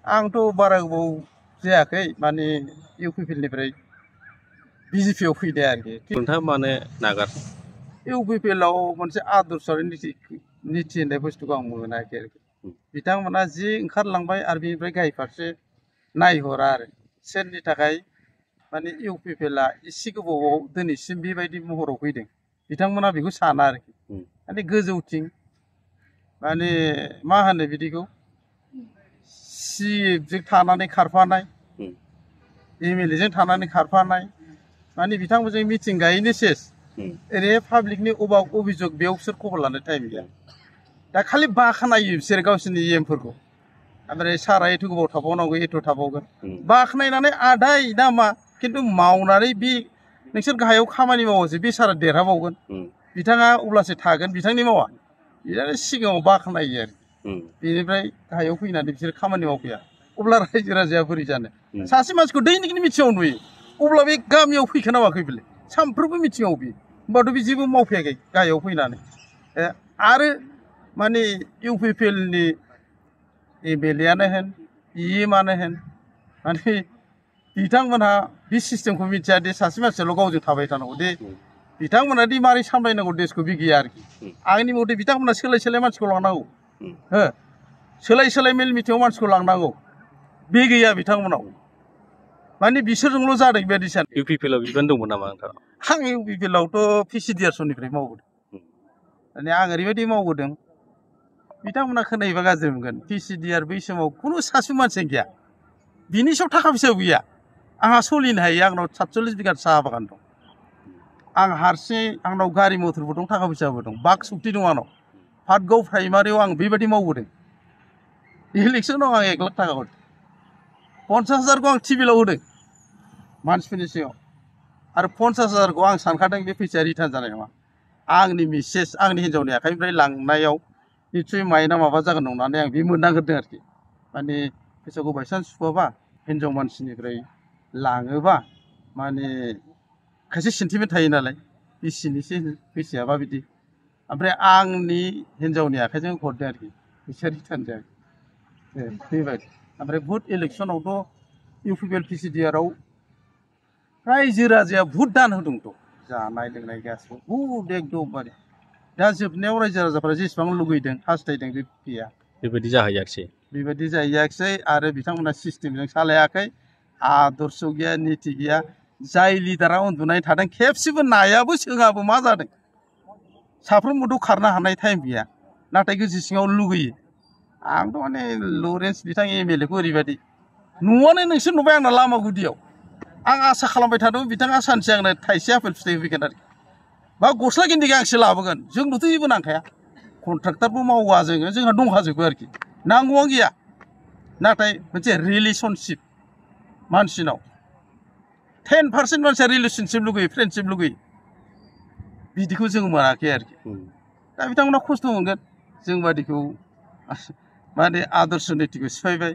आंथ' बारा गोबाव जायाखै माने इउपिपिएलनिफ्राय बिजेपिआव फैदों आरोखि। नोंथाङा मानो नागार? इउपिपिएलआव मोनसे आदर्शआरि निति होननाय बुस्थुखौ आं मोनाखै आरोखि। बिथांमोना जि ओंखारलांबाय आरो बेनिफ्राय गाहाय फारसे नायहरा आरो सोरनि थाखाय माने इउपिपिएलआ एसे गोबावाव दिनैसिम बेबायदि महराव फैदों बिथांमोना बेखौ साना आरोखि। माने गोजौथिं माने मा होनो बिदिखौ सिएफजों थानानै खारफानाय एमएलएजों थानानै खारफानाय माने बिथांमोनजों मिटिं गायैनो सेस ओरै पाब्लिकनि अभियोग बेयाव बिसोर खबर लानो टाइम गैया। दा खालि बाख्नायो बिसोर गावसोरनि एमफोरखौ ओमफ्राय सारा एथ' गोबाव थाबावनांगौ एथ' थाबावगोन बाख्नायनानै आदाय नामा खिन्थु मावनानै बे नोंसोर गाहायाव खामानि मावोसो बे सारा देरहाबावगोन बिथाङा अब्लासो थागोन बिथांनि मावा बिदिनो सिगाङाव बाख्नायो आरो बेनिफ्राय गाहायाव फैनानै बिसोर खामानि मावफैया अब्ला रायजो राजाया बोरै जानो सासे मानसिखौ दैनिकनि मिथिङाव नुयो अब्ला बे गामियाव फैखोना माखै बेलाय सानफ्रोमबो मिथिङाव बियो होमबाथ' बे जेबो मावफैयाखै गाहायाव फैनानै आरो माने इउपिपिएलनि एमएलएआनो होन इएमआनो होन माने बिथांमोनहा बे सिस्टेमखौ मिथिया दे सासे मानसियाल' गावजों थाबाय थानांगौ दे बिथांमोना दि मारै सामलायनांगौ देशखौ बे गैया आरोखि। आंनि मथे बिथांमोना सोलाय सोलाय मानसिखौ लांनांगौ हो सोलाय सोलाय मेल मिटिङाव मानसिखौ लांनांगौ बे गैया बिथांमोनाव माने बिसोरजोंल' जादों बेबायदि सानो। इउपिपिएलआव बिबान दंमोन नामा नोंथाङा? आं इउपिपिएलआवथ' पिसिडिआर समनिफ्राय मावबोदों माने आं ओरैबायदि मावबोदों बिथांमोना खोनायोबा गाज्रि मोनगोन पिसिडिआर बै समाव खुनु सासे मानसियानो गैया बिनि सायाव थाखा फैसाबो गैया आंहा सोलिनो हायो आंनाव 47 बिगा साहा बागान दं आं हारसिं आंनाव गारि मथरबो दं थाखा फैसाबो दं बाक सक्ति दं आंनाव पाटगाव प्राइमारियाव आं बेबायदि मावबोदों इलेक्सनाव आं 1 लाख थाखा हरदों 50,000खौ आं टिभिलाव होदों मानसिफोरनि सिगाङाव आरो 50,000खौ आं सानखादों बे फैसाया रिटार्न जानाय नङा आंनि मिसेस आंनि हिन्जावनि आखाइनिफ्राय लांनायाव निस्सय माइना माबा जागोन होननानै आं बे मोननांगोरदों आरोखि माने फैसाखौ बायसान्स सुखुवाबा हिन्जाव मानसिनिफ्राय लाङोबा माने खायसे सेन्टिमेन्ट थायो नालाय बिसिनिसो फैसायाबा बिदि ओमफ्राय आंनि हिन्जावनि आखाइजों हरदों आरोखि फैसाया रिटार्न जायाखै बेबायदि ओमफ्राय भट इलेक्सनावथ' इउपिपिएल पिसिडिआरआव रायजो राजाया भट दान होदोंथ' जानाय लोंनाय गासिबो बहुद एकदमबारे दा जोबनायाव रायजो राजाफ्रा जेसेबां लुगैदों हास्थायदों बे गैया बेबायदि जाहैयाखिसै आरो बिथांमोना सिस्टेमजों सालायाखै आदर्श गैया निति गैया जाय लिडारा उन्दुनाय थादों खेबसेबो नायाबो सोङाबो मा जादों साफ्रोमबोथ' खारनो हानाय टाइम गैया नाथाय गोसो सिङाव लुगैयो आंथ' माने लरेन्स बिथां एमएलएखौ ओरैबायदि नुवानो नोंसोर नुबाय आंना लामा गुदियाव आं आसा खालामबाय थादों बिथाङा सानसे आंनो थाइसे आपेल फिथाइ होफैगोन आरोखि बा गस्ला गिन्दि गांसे लाबोगोन जोंनोथ' जेबो नांखाया कन्ट्राक्टरबो मावा जोंहा दंखाजोबो आरोखि नांगौआनो गैया नाथाय मोनसे रिलेसनशिप मानसिनाव 10% मानसिया रिलेसनशिप लुगैयो फ्रेन्डशिप लुगैयो बिदिखौ जों मोनाखै आरोखि दा बिथांमोना खस्थ' मोनगोन जों बादिखौ माने आदर्श नितिखौ सिफायबाय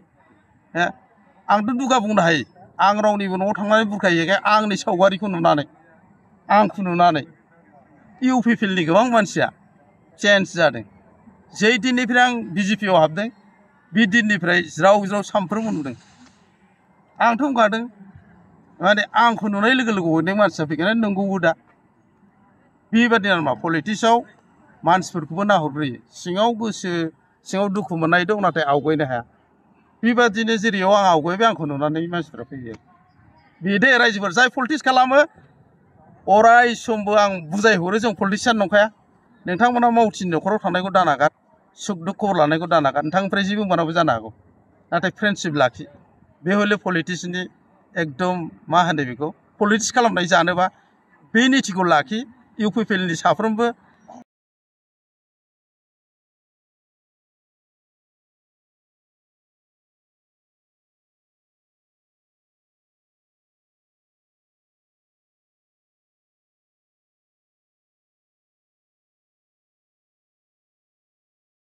आंथ' दुगा बुंनो हायो आं रावनिबो न'आव थांनानै बुरखायो आंनि सावगारिखौ नुनानै आंखौ नुनानै इउपिपिएलनि गोबां मानसिया चेन्ज जादों जै दिननिफ्राय आं बिजेपिआव हाबदों बे दिननिफ्राय ज्राव ज्राव सानफ्रोमबो नुदों आंथ' बुंखादों माने आंखौ नुनाय लोगो लोगो अनेक मानसिया फैगोन नंगौबो दा बेबादि नामा पलिटिक्सआव मानसिफोरखौबो नाहरग्रोयो सिङाव दुखु मोननाय दं नाथाय आवगायनो हाया बेबादिनो जेरैयाव आं आवगायबाय आंखौ नुनानै मानसिफ्रा फैयो बेदे रायजोफोर जाय पलिटिक्स खालामो अराय समबो आं बुजायहरो जों पलिटिसियान नंखाया नोंथांमोना मावथिनि न'खराव थांनायखौ दानागार सुख दुख खबर लानायखौ दानागार नोंथांनिफ्राय जेबो मोनाबो जानो हागौ नाथाय फ्रेन्डशिप लाखि बे हले पलिटिक्सनि एकदम मा होनो बेखौ पलिटिक्स खालामनाय जानोबा बे नितिखौ लाखि इउपिपिएलनि साफ्रोमबो